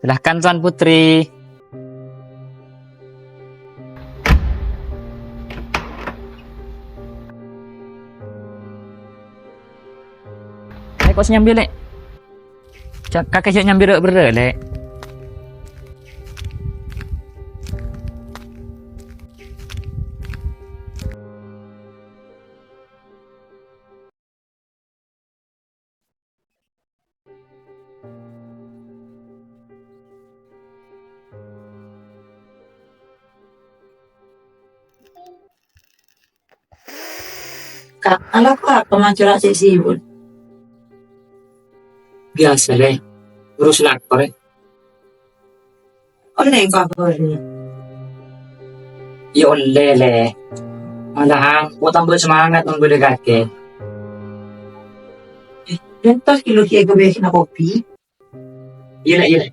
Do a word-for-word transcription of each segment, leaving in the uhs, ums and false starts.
Silahkan, Tuan Putri. Lè', kok sè nyambi, Lè'? Ja-, kakè jhâ' nyambi rè'-bârrâ', Lè'. Ka-, ala ka pamancora sè sibuk? Biyasa, Lè'. Urus lakor, è. Ollè kabhâr? Iyâ ollè, Lè'. Malahan, engko' tambâ semangat mon bâdâ kakè. Eh, entar kilo kiye gawe kena kopi. Iyâ, Lè', iyâ, Lè'.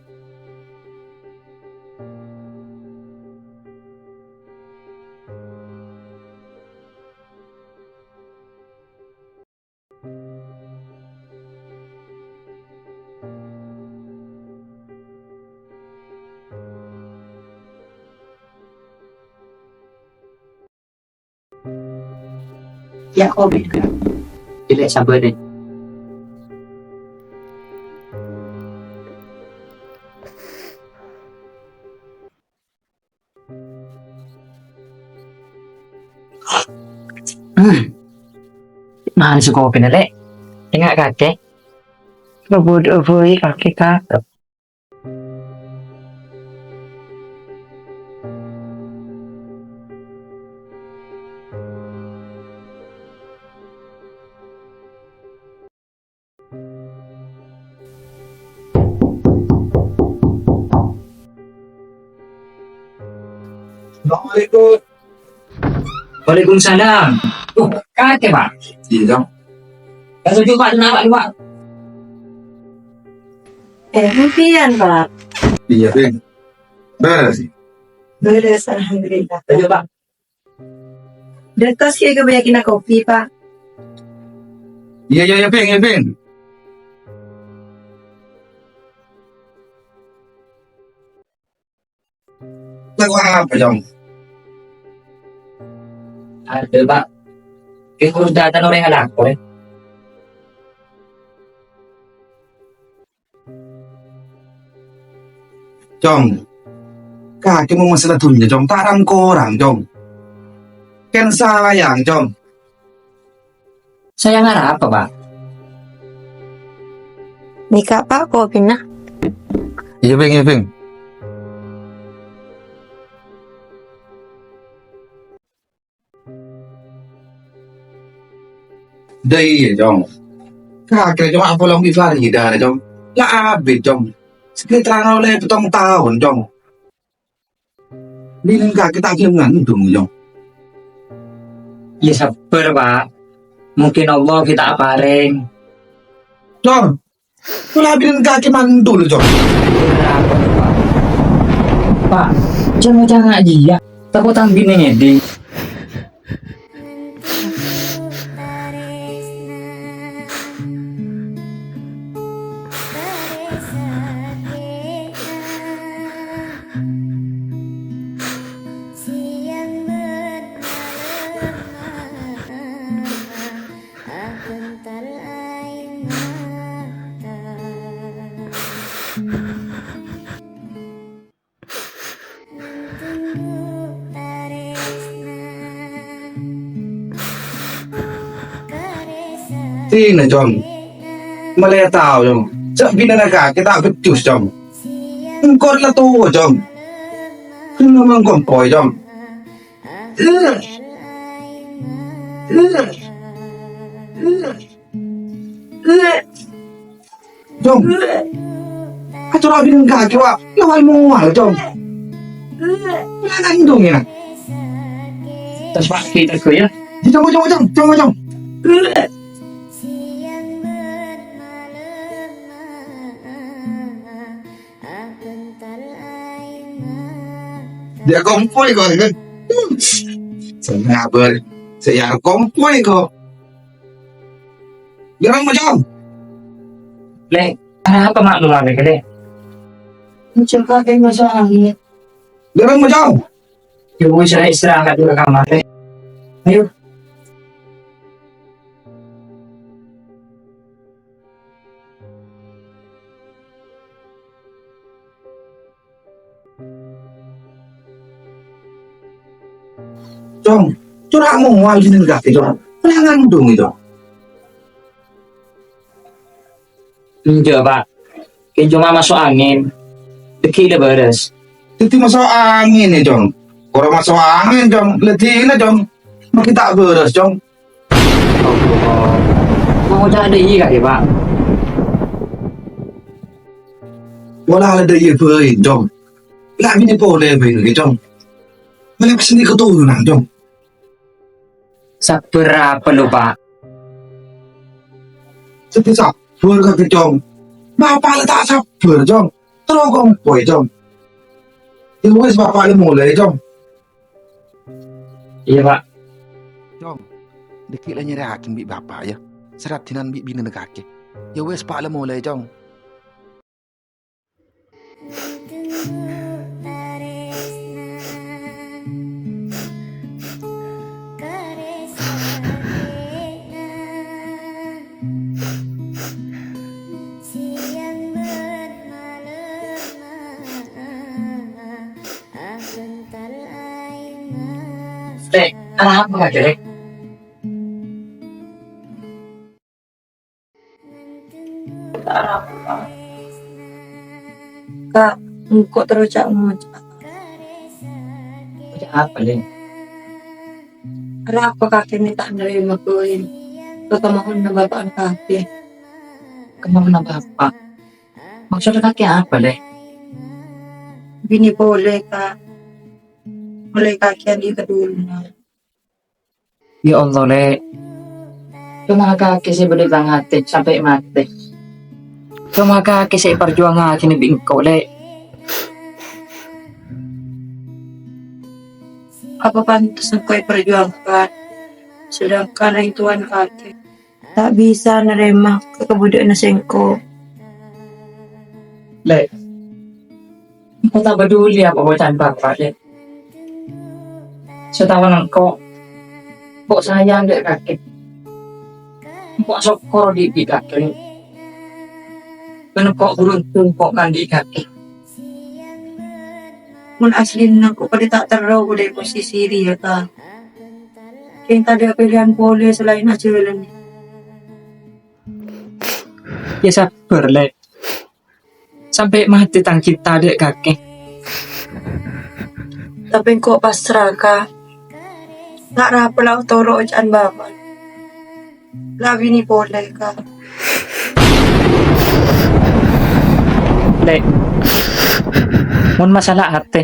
Ya, kopi. Iyâ, Lè', sabbhâr, Lè'. Hmm. Mana sè kopina, Lè'? Enga' kakè. Kebut-kebui kakè, Kak. Assalamualaikum. Waalaikumsalam. Oh, kakè, Pak. Iyâ, Cong. Ka soju, Pak, kenapa, Pak? Eh, mungkin, Pak. Iyâ, Bhing. Bhârâs. Bhârâs, alhamdulillah. Ayo, Pak. Dâteng sè kabâjâ kena kopi, Pak. Iyâ, iyâ, iyâ, Bhing, iyâ, Bhing. Lako apa, Cong? Adâ, Pak. Kèng urus dâteng orèng alako, è. Cong, kakè mon masalah dhunnya, Cong, ta' rang-korang, Cong. Kèng sayang, Cong. Sayang arapa, Pak? Nèka, Pak, kopina. Iyâ, Bhing, iyâ, Bhing. Dâ' iyâ, Cong. Kakè coma apolong bi' Farida, Cong. La abit, Cong. Sakètarra ollè pèttong taon, Cong. Binèna kakè ta' gelem ngandung, Cong. Iyâ, sabbhâr, Pak. Mungkin Allah ghi' ta' aparèng. Cong, Pola binèna kakè mandul, Cong. Pak, jangan-jangan iya. Tako' tang binè ngèdhing. Abental aèng mata. Neng tunggu tarèsna. Karè Tina, Cong. Malè tao, Cong. Jhâ' binèna kakè ta' beccus, Cong. Engko' la towa, Cong. Kèng ngomong kompoy, Cong. Cong. Acara binèna kakè, Wak. Ya, wal mual, Cong. Lanang dong, ya. Tas, Pak, kita ke, ya. Cong, Cong, Cong, Cong, Cong. Dia kompoy kok, kan? Saya ngabar, saya kompoy kok. Gerang macam. Lè', arapa ma' lu lale, Lè'? Cengka kayak masuk angin. Dia kan mau jauh. Ya wis, saya istirahat dulu kamar teh. Ayo. Cong, cora' moal sini kake, Cong. Langan dong itu. Enjâ', Pak. Kèng coma maso' angèn. Dhâggi' la bârâs. Dhâddhi maso' angèn, yâ, Cong? Koro maso' angèn, Cong. La dhina, Cong. Mangkèn ta' bârâs, Cong. Allah. Mau ca'na iyâ, Kak, yâ, Pak? Pola la iyâ bhâi, Cong. La binè polè bhâi, Cong. Mèlè pas ini keturunan, Cong. Sabbhâr apa lo, Pak? Sè sabbhâr kakè, Cong. Bapa' la ta' sabbhâr, Cong. Terro kompoy, Cong. Yâ wis, Bapa' la molè, Cong. Iyâ, Pak. Cong, dhâggi' la nyarèyaghin bi' Bapa', yâ. Saraddhinan bi' binèna kakè. Yâ wis, Pa' la molè, Cong. Lè', arapa kakè, Lè'? Arapa? Kak, engko' terro ca'-ngoca'. Ngoca' apa, Lè'? Arapa kakè mè' ta' narèma bhâi kamohonanna Bapa' kakè? Kamohonanna Bapa'? Maksodda kakè apa, Lè'? Binè polè, Kak. Polè kakè andi' kadhuluna. Ya Allah, Lè'. Coma kakè sè bâdâ tang atè sampè' matè. Coma kakè sè èparjuwangngaghinè bi' engko', Lè'. Apa pantes engko' èparjuwangngaghi, sedangkan rèng towana kakè ta' bisa narèma ka kabudhâ'ânna sèngko'? Lè', engko' ta' paduli apa oca'na Bapa', Lè'. Sataona engko', engko' sayang dâ' kakè. Engko' asokkor andi' kakè. Bân engko' bhuruntung engko' andi' kakè. Mon aslina engko' padâ ta' terro bâdâ è posisi rèya, Kak. Kèng tadâ' pèlèyan polè salaèn ajhâlân. Yâ sabbhâr, Lè'. Sampè' matè tang cinta dâ' kakè. Tapè engko' pasra, Kak. Ta' arapa la toro' oca'na Bapa'. La binè polè, Kak. Lè', mon masalah atè,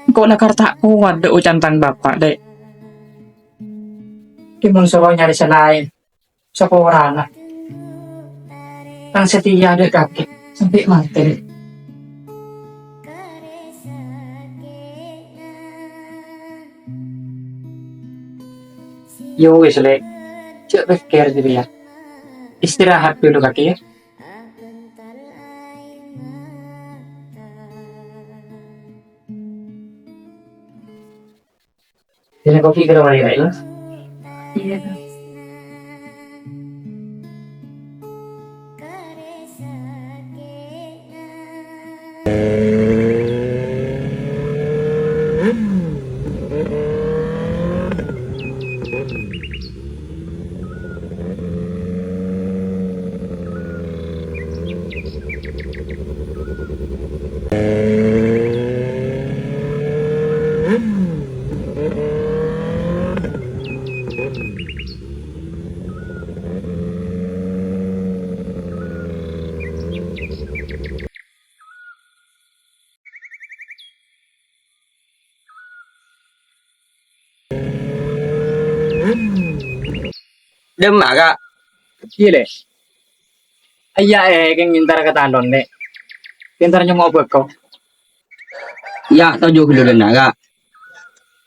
engko' lakar ta' kowat dâ' oca'na tang Bapa', Lè'. Kèng mon soro nyarè sè laèn, saporana. Tang satèya dâ' kakè sampè' matè, Lè'. Yâ wis, Lè'. Jhâ' pèkkèr jârèya. Istirahat dulu, kakè, yâ. Sini kopi ke rumah Ira, ya? Iya. Dâ'emma, Ka'? Iyâ, Lè'. Iyâ, è, kèng entar ka talon, Lè'. Entar nyongngo' bâko. Iyâ, toju' ghâllu dâ'enna', Ka'.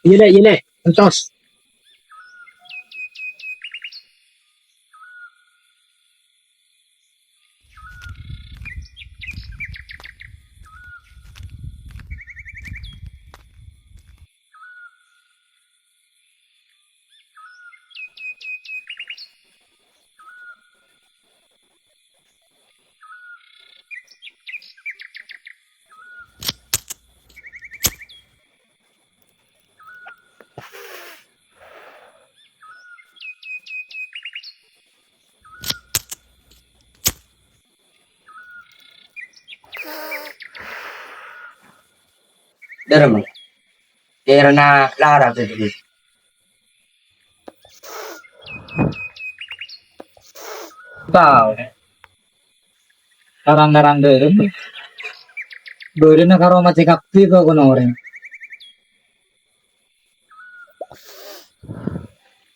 Iyâ, Lè', iyâ, Lè'. Entos. Dârem. Kèrana lara tadi. Tao. Karang-karang dârem. Bârâna karo mati kabbhi kok kono orèng.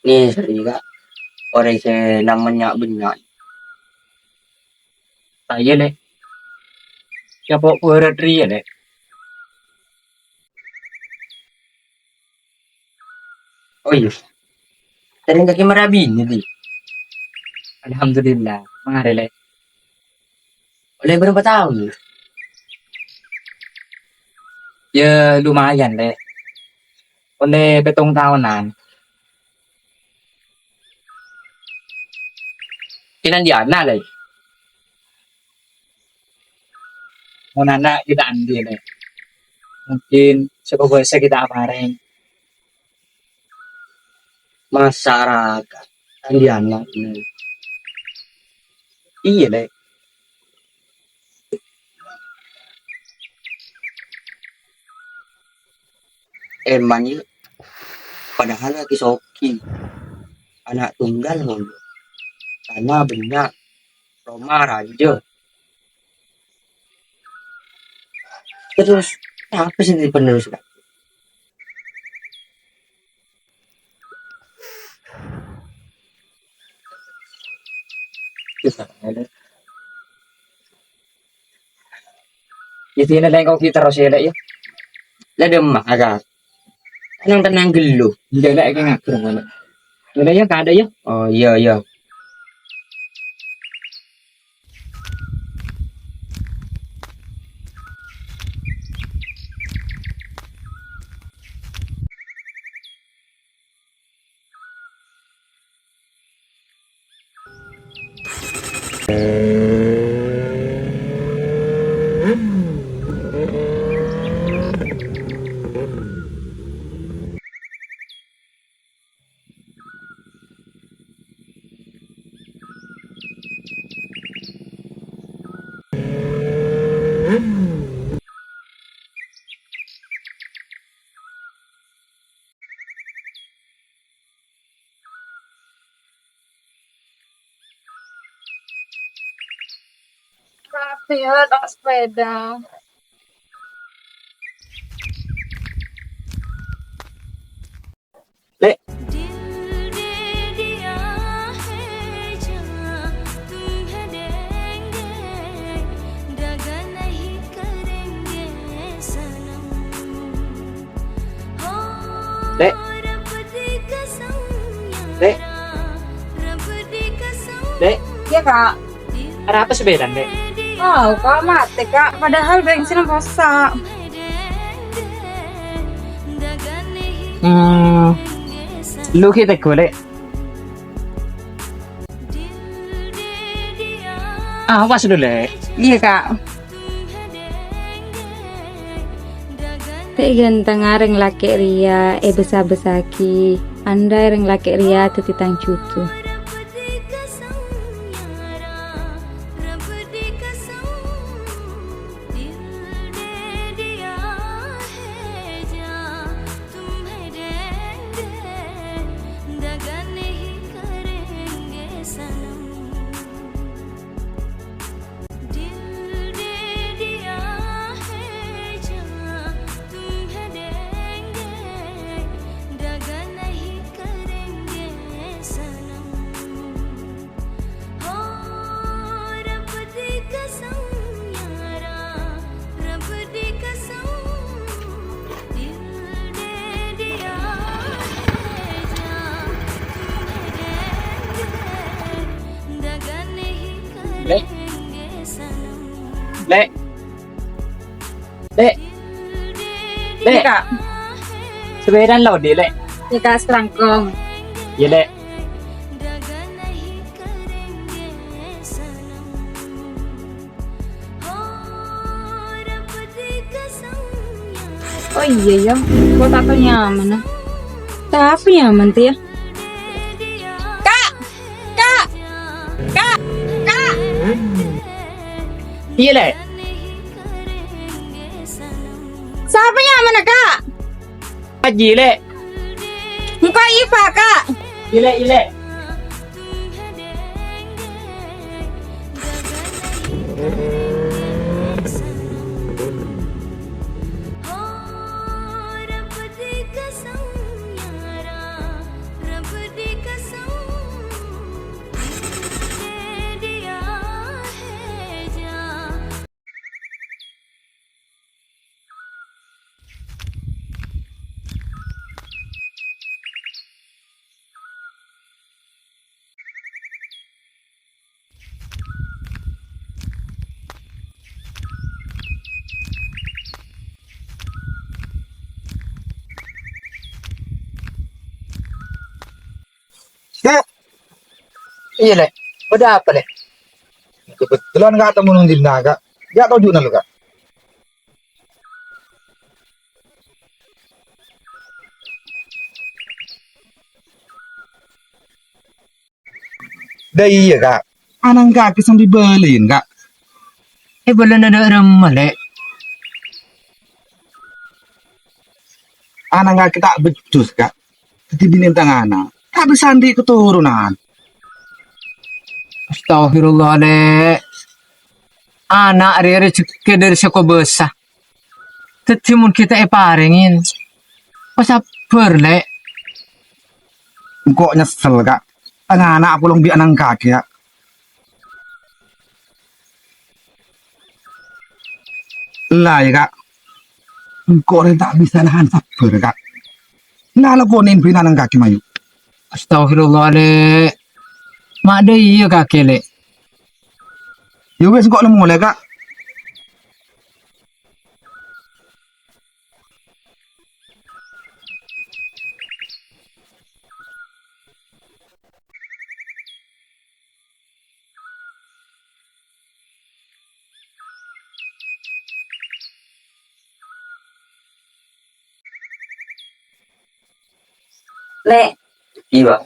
Nè, seri, Ka'. Orèng sè nang mennya'-bennya'. Saya, Lè'. Siapa kuarat ria, Lè'? Oh, iya. Sering kaki marabi ini, Di. Alhamdulillah. Mangare, Lè'. Olle berapa tahun? Ya, lumayan, Lè'. Olle petong taonan. Kèng andi'na, Lè'? Mon ana' kita andi', Lè'. Mungkin sè kobâsa kita aparèng. Masyarakat. Andi'na, Lè'. Iyâ, Lè'. Emang, yâ. Padahal lagi sogi. Ana' tunggal ngono. Tana bânnya'. Roma rajâ. Terros, apa sih penerus, Kak? Isine lengko ki terros ya, Lek, ya. Lah, demak, Kak. Tenang-tenang gelu. Iya, Lek, iki ngatur, Lek. Udah ya, kada ya. Oh, iya, iya. Tapi ya, tak sepeda. Lek. Lek. Lek. Lek. Iya, Kak. Arapa sepedana, Lek? Oh, Kak, mate, Kak. Padahal bensinnya rusak. Hmm. Lu kita golek. Awas dulu, Lek. Iya, Kak. Tè' ganteng rèng lakè' rèya èbâsa-bâsaghi, andai rèng lakè' rèya dhâddhi tang jhudhu. Lek. Lek. Lek. Lek. Kak. Sepedana lo, Dek, Lek. Iya, Kak, serangkong. Iya, Lek. Oh iya, ya. Kok tak tau nyaman, ah? Tapi nyaman tuh, ya. Kak! Kak! Kak! Kak! Iya, Lek. Sapa ya? Mana, Kak? Ajji, Lè'. Engko' iyâ, Pak, Kak. Iyâ, Lè', iyâ, Lè'. Kak. Iyâ, Lè'. Bâdâ apa, Lè'? Kebetulan, Kak, temmon neng dinna', Kak. Jhâ' toju'na, lo, Kak. Dâ' iyâ, Kak. Ana'na kakè sambi bâliyân, Kak. È, bâliyâna dâ' remma, Lè'? Ana'na kakè ta' beccus, Kak. Dhâddhi binèna tang ana'. Ta' bisa andi' katoronan. Astagfirullah, Lè'. Ana' rèya rejhekkè dâri sè kobâsa. Dhâddhi mon ghi' ta' èparèngè, pasabbhâr, Lè'. Engko' nyessel, Kak. Tang ana' apolong bi' ana'na kakè, Kak. Ella, yâ, Kak. Engko' rèya ta' bisa nahan sabbhâr, Kak. Ella, lakonè binèna kakè, mayu. Astagfirullah, Lè'. Ma' dâ' iyâ kakè, Lè'. Yâ wes, engko' la molè, Kak. Lè'. Iyâ.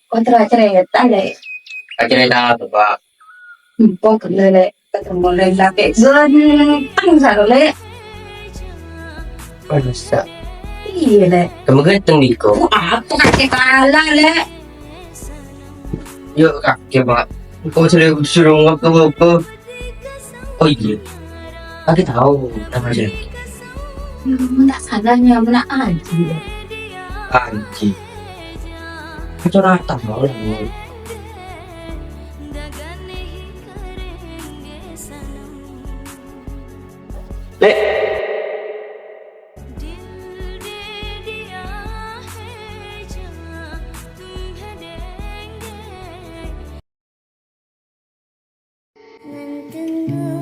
Kok terro acarèta, Lè'? Acarèta apa, Pak? Empon ghellâ', Lè'. Ketemu Lè' lakè' ganteng sara, Lè'. Masa? Iyâ, Lè'. Kamu ganteng, Diko? Wah, apa kakè kala, Lè'? Yuk, kakè, Pak. Engko' sè suruh ngapa-ngapa. Oh, iyâ. Kakè tao nama saya? Hmm, ta' sala nyamana Aji. Aji. Kacamata, Lè'.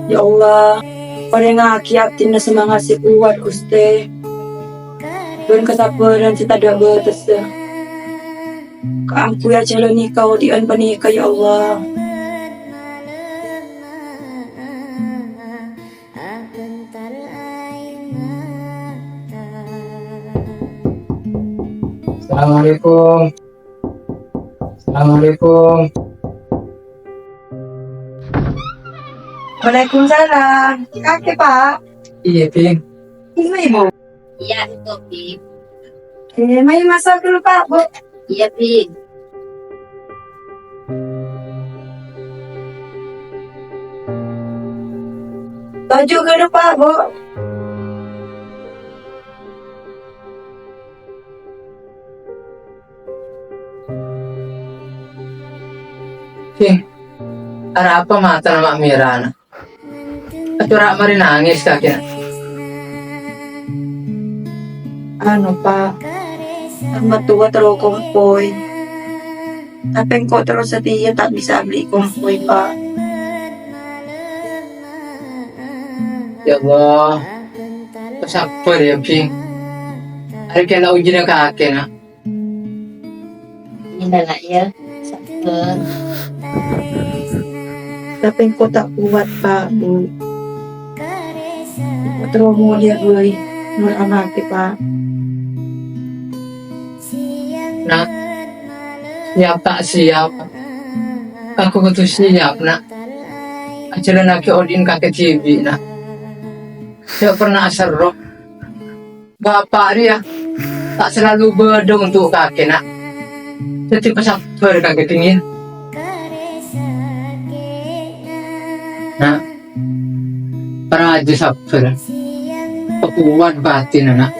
Ya Allah, parèngaghi abdhina semangat sè kowat, Ghustè, bân kasabbhârân sè tadâ' bâtessa. Kaangghuy ajhâlânè kaodi'ân panèka, ya Allah. Assalamualaikum. Assalamualaikum. Waalaikumsalam. Kakè, Pak? Iyâ, Bhing. Ini, Bu. Iyâ, itu, Bhing. Eh, mari masuk dulu, Pak, Bu. Iyâ, Bhing. Toju' ghâllu, Pak, Bu. Bhing, arapa matana ma' mèrana? Acora' marè nangès kakèna. Anu, Pak, mattowa terro kompoy. Tapè engko' terro satèya ta' bisa abâli kompoy, Pak. Ya Allah, sabbhâr yâ, Bhing. Arèya kèng la ujina kakèna. Iyâ, Nak, yâ. Sabbhâr. Tapè engko' ta' kowat, Pak, Bu. Engko' terro molèya bhâi, noro' kakè, Pak. Nak, siap ta' siap? Engko' kodhu siap, Nak. Ajhâlânnaghi odi'na kakè dhibi', Nak. Jhâ' pernah aserro. Bapa' rèya ta' salalu bâdâ untuk kakè, Na'. Dhâddhi pasabbhâr kakè, dingin. Na', parajâ sabbhâr. Pakowat bâtènna, Na'.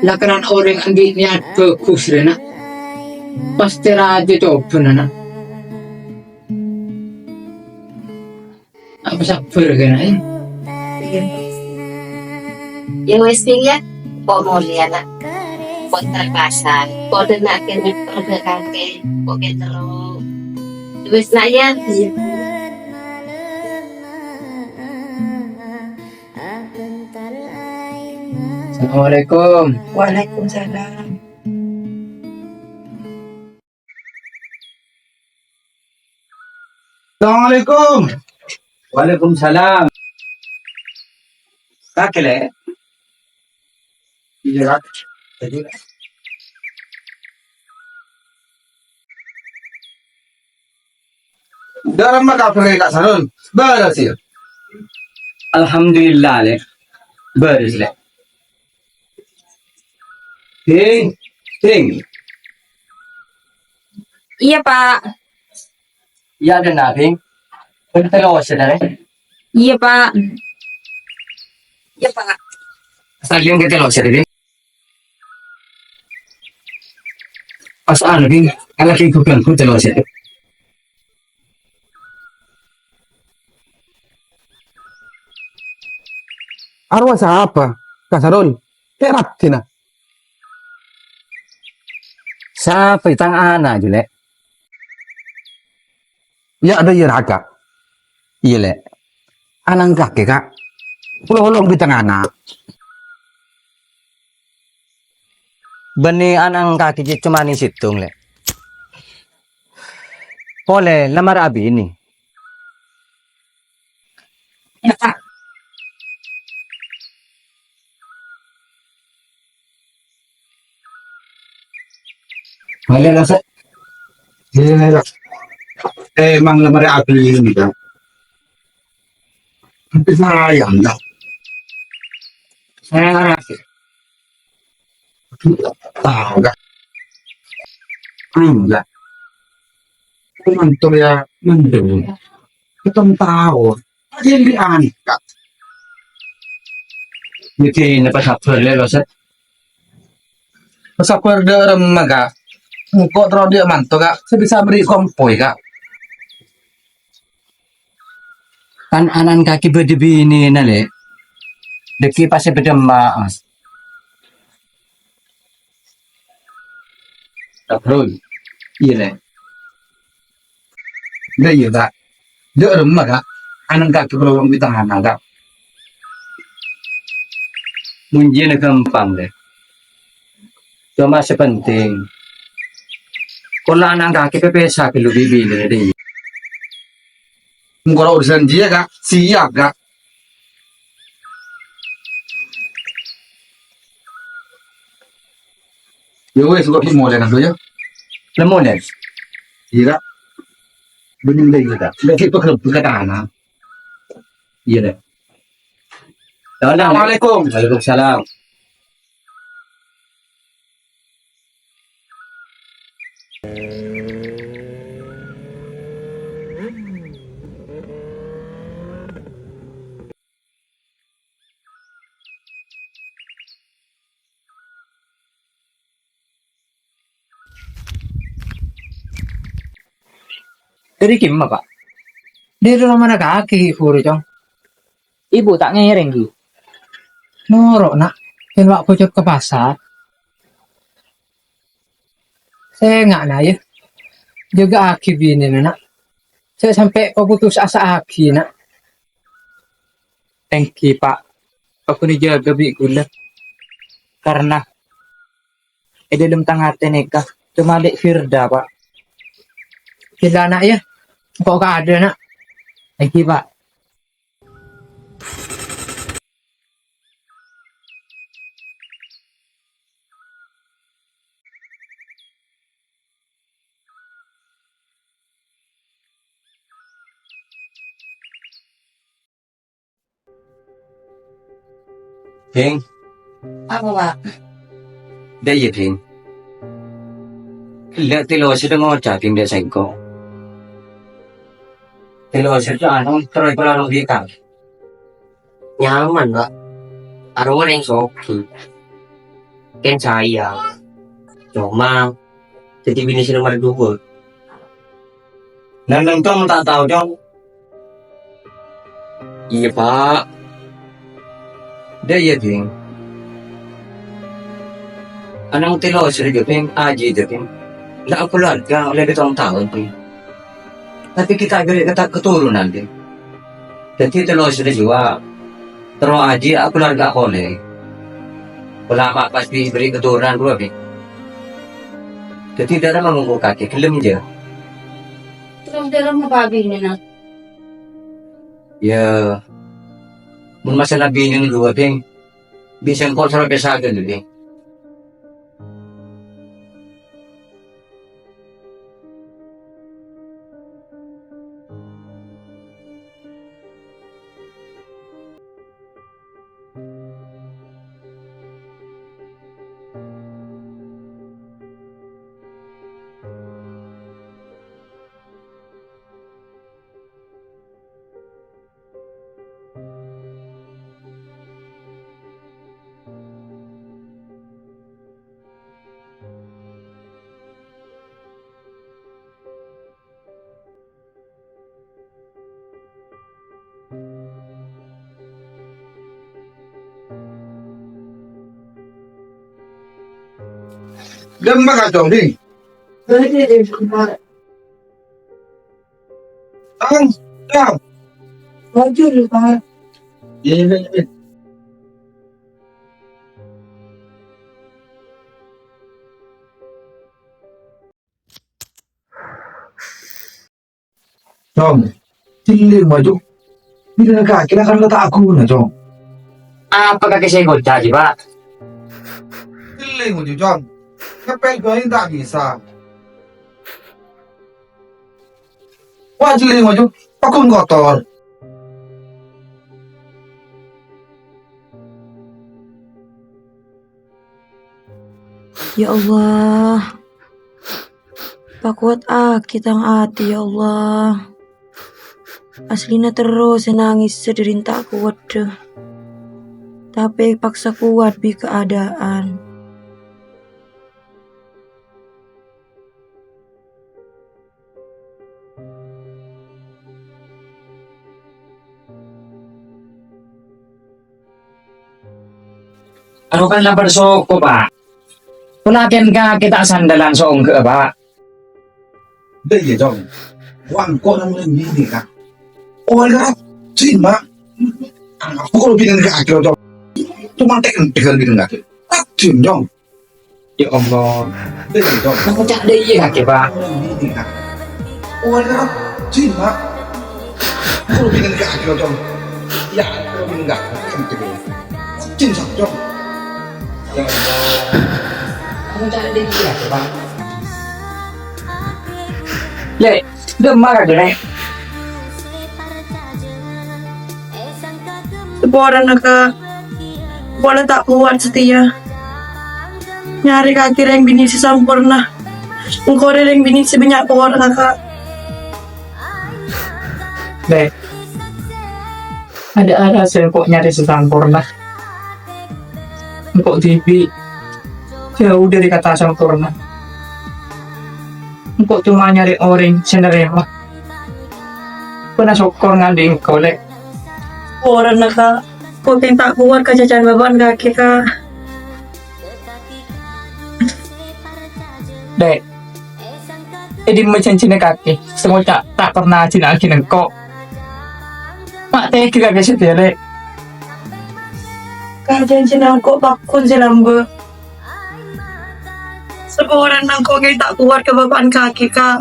Lakaran orèng andi' niyat bhâghus rè, Na'. Pastè rajâ cobâna, Na'. Apa sabbhâr kèna, eh? Iyâ. Ya wis, Bhing, ya. Kok molèya, Na'? Kok terpaksa. Kok dena kèna, kok kakè, kok kèna terro. Ya wis, Na', ya. Iyâ. Assalamualaikum. Waalaikumsalam. Assalamualaikum. Waalaikumsalam. Kakè, Lè'? Iyâ, Kak. Dhâddhi, dâ' ramma kabhârra Ka' Sarul? Bârâs, yâ? Alhamdulillah, Lè'. Bârâs, Lè'. Bhing, Bhing. Iyâ, Pa'. Iyâ, adâna, Bhing. Bâdâ tello sè, Lè'. Iyâ, Pa'. Iyâ, Pa'. Asal Bhing kè tello sè, Bhing. Pas anu, Bhing. Ala Bhing bukan ku tello sè. Arowa sapa? Ka Sarul. Pèra' dina. Sapa tang ana', Jhu, Lè'? Iyâ, adâ iyâ, Raka. Iyâ, Lè'. Ana' engkakè, Ka'. Polo-polo bi' tang ana'. Bânnè ana' engkakè cè' coma nèng sèttong, Lè'. Polè lamar abinè. Malè la sè. Iyâ, la. Emang lamar abinè, Ka'. Tapi sayang, Ka'. Sayang arapa? Tao, Ka'. Anu, Ka'. Manto ya, manto. Pitung taon. Aja yang diangkat. Nèka napa sabbhâr, Lè', lo, Sèt? Sabbhâr dâ' remma, Ka'. Engko' terro andi' manto, Ka'. Sè bisa bâri' kompoy, Ka'. Kan ana' engkakè bâdâ binèna, Lè'. Dâgghi' pas bâdâ emma'a. Sabbhâr. Iyâ, Lè'. Iyâ, iyâ, Ka'. Dâ' remma, Ka'. Ana' engkakè parlo bi' tang ana', Ka'. Mon jiyâna ghâmpang, Lè'. Coma sè pentèng, kaulâ ana' engkakè pèpèsa ghâllu bi' binèna, Ding. Mon kala urusan jiyâ, Ka', siap, Ka'. Ya wis, engko' molè, Ka', ya. La molè? Iyâ, Ka'. Bânnè, iyâ, Ka'. Lagi pegel-pegel ana'. Iyâ, Lè'. Assalamualaikum. Waalaikumsalam. Dâri kemma, Pa'? Dâri romana kakè, Buru, Cong. Ibu ta' ngèrèng, ghi? Noro', Na'. Kèng wa' bocor ka pasar. Sènga', Na', yâ. Jâgâ'aghi binèna, Na'. Jhâ' sampè' paputus asa'aghi, Na'. Èngghi, Pa'. Paggun èjâgâ bi' ghulâ. Karna è dâlem tang atè nèka coma Lè' Firda, Pa'. Ghellâ', Na', yâ. Engko' kaadâ', Na'. Èngghi, Pa'. Bhing. Apa, Pak? Dâ' iyâ, Ding. Ghellâ' tèlo sè ngoca', Ding, dâ' sèngko'. Tèlo sè anu, terro èpalolo bi' ka. Nyaman, Pak. Arowa rèng soghi. Kèng sayang. Coma, dhâddhi binè sè nomer duwâ'. Nang-nang, Cong, ta' tao, Cong. Iyâ, Pak. Dâ' iyâ, Ding. Ana'na tèlo sè rèya, Ding, ajiyâ, Ding. La' akolarga ollè pèttong taon, Ding. Tapè ghi' ta' bârâ' kata-, katoronan, Ding. Dhâddhi tèlo sè rèya terro ajiyâ akolarga polè. Polana pas bi' bârâ' katoronan rowa, Ding. Dhâddhi dâ' remma mongghu kakè, ghellem, jâ. Terros dâ' remma, Pak, binèna? Yâ, mon masalah binèna rowa, Ding, bi' sèngko' soro pèssaghi, Ding. Ghellem, Cong, Ding. Cong, Cong. Maju, Pak. Iyâ, iyâ, iyâ. Cong, cellèng, maju. Bilâ kakè la kan la ta' ghuna, Cong. Apa kakè sè ngoca', jiyâ, Pak? Cellèng, maju, Cong. Ngepèl bhâi ta' bisa. Wah, cellèng, maju. Pakon kotor. Ya Allah, pakowat aghi tang atè, ya Allah. Asllina terro sè nangès sadhâri ta' kowat, dhâ. Tapè paksa kowat bi' keadaan. Anu kan lapar soko, Pak. Pola kèng kakè ta' sandalan songghâ, Pak. Dâ' iyâ, Cong. Wah, engko' nang binè, Kak. Oh, Kak. Jin, Pak. Aku kalau binè kakè, Cong. Cuma tek-tek binè kakè. Jin, Cong. Ya Allah. Dâ' iyâ, Cong. Nang ca'na dâ' iyâ kakè, Pak. Wah, Cong. Cin, Pak. Kalau binè kakè, Cong. Ya, kalau binè kakè. Cin, Cong. Ya Allah. Nang ca'na dâ' iyâ kakè, Pak. Lè', dâ' emma kakè, Lè'. Saporana, Kak. Pola ta' kowat satèya. Nyarè kakè rèng binè sè samporna. Engko' rèya rèng binè sè bânnya' porangnga, Kak. Lè', adâ' arassa engko' nyarè sè samporna. Engko' dhibi' jhâu dâri kata samporna. Engko' coma nyarè orèng sè narèma. Bâ'na sokkor ngangghuy engko', Lè'. Saporana, Kak. Engko' kèng ta' kowat ka caca'an bapa'na kakè, Kak. Lè', è dimma jhânjhina kakè sè ngoca' ta' parna ajhinaaghi engko'? Ma' tèghâ kakè satèya, Lè'. Kak, jhânjhina engko' pakon sè lambâ'. Saporana engko' kèng ta' kowat ka bapa'na kakè, Kak.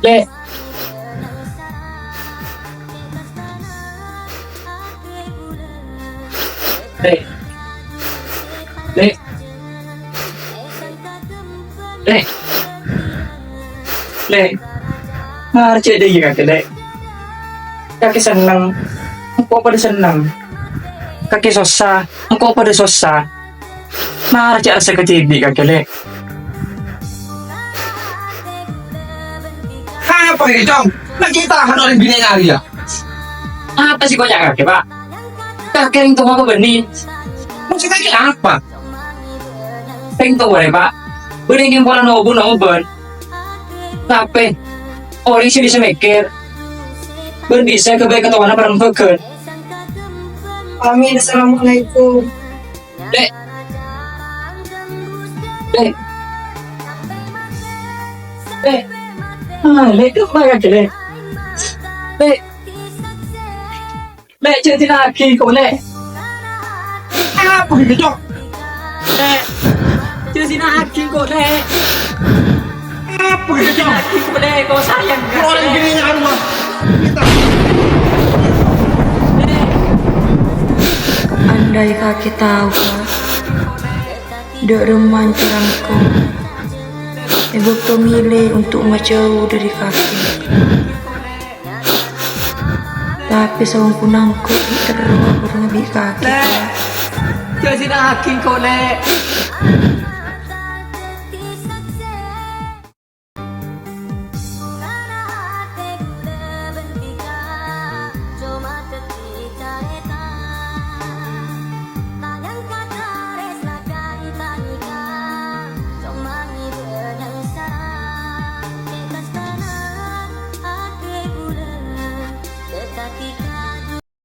Lè'. Lè'. Lè'. Lè'. Lè', mara cè' dhâggi' kakè, Lè'. Kakè senneng, engko' padâ senneng. Kakè sossa, engko' padâ sossa. Mara cè' arassa kadhibi' kakè, Lè'. Apa ini, Cong? Lagi tahan orang bini ngari ya? Apa sè èkoca' kakè, Pak? Kakè rèng towa apa bânnè? Maksud kakè apa? Rèng towa rè, Pak. Bânnè ngèmpolan obun-obun. Tapè, orèng sè bisa mèkkèr bân bisa èghâbây ka towana parembhâghân. Amin. Assalamualaikum. Lè'. Lè'. Lè'. Ah, Lè', kemma kakè, Lè'? Lè'. Lè', jhâ' dina'aghi engko', Lè'. Apa gitu, Cok? Lè', jhâ' dina'aghi engko', Lè'. Apa gitu, Cok? Engko', Lè', engko' sayang ka, Lè'. Orang gini nyawa. Andai kakè tao, Kak, dâ' remma èncarana engko' è bâkto milè untuk majâu dâri kakè. Tapè saongghuna engko' ghi' terro akorang bi' kakè, Lè', Kak. Jhâ' dina'aghi engko', Lè'.